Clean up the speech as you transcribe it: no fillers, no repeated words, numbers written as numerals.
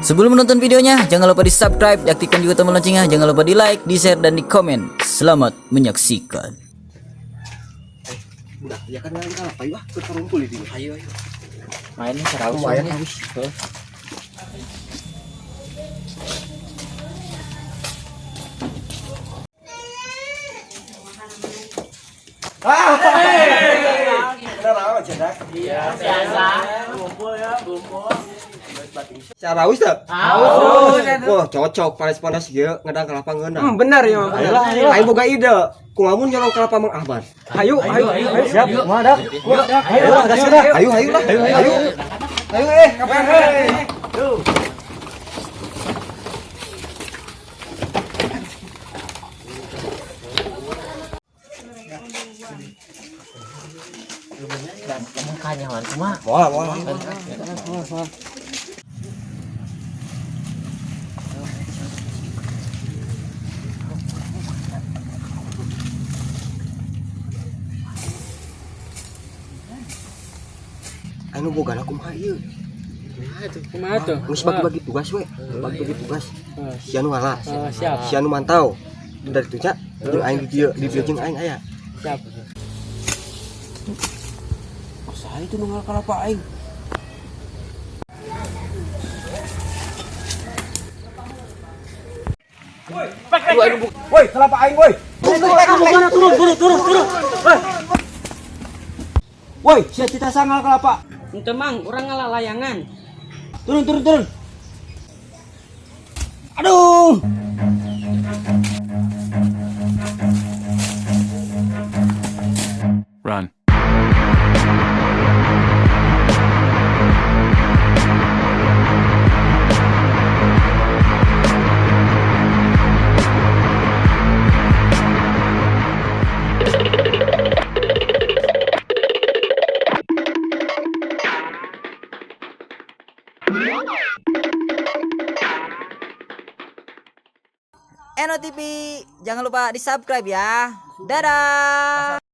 Sebelum menonton videonya, jangan lupa di subscribe, aktifkan juga tombol loncengnya, jangan lupa di like, di share, dan di komen. Selamat menyaksikan. Udah, ya kan lagi kalah. Ayo ah, berkumpul di sini. Ayo, ayo. Mainnya seraus. Lumayan ya. haus. Saraus tak? Haus. Wah, cocok panas-panas ieu ngedang kelapa ngeunah. Benar ya, Mang. Ayo lah, ayo boga ide. Kumaha nyolong kelapa Mang Ahmad? Ayo, ayo, ayo. Siap, kumaha dak? Ayo lah, gas lah. Ayo, ayo lah. Ayo, ayo. Ayo kapan Dan kanyawan cuma. Moal, moal. Anu boga kumaha ieu? Kumaha tuh? Geus bagi-bagi tugas we, bagi-bagi tugas. Si anu ngalah, Siap. si anu mantau. Dari itu nya, jeung aing di dieu jeung aing aya. Siap. Masa itu nu ngalah kalapa aing? Woi, kelapa aing woi. Turun, turun, turun, turun. Woi, sia cita sangal kelapa. Ente Mang, urang ngalah layangan. Turun, turun, turun. Aduh. Run. NOTV, jangan lupa di subscribe ya. Dadah.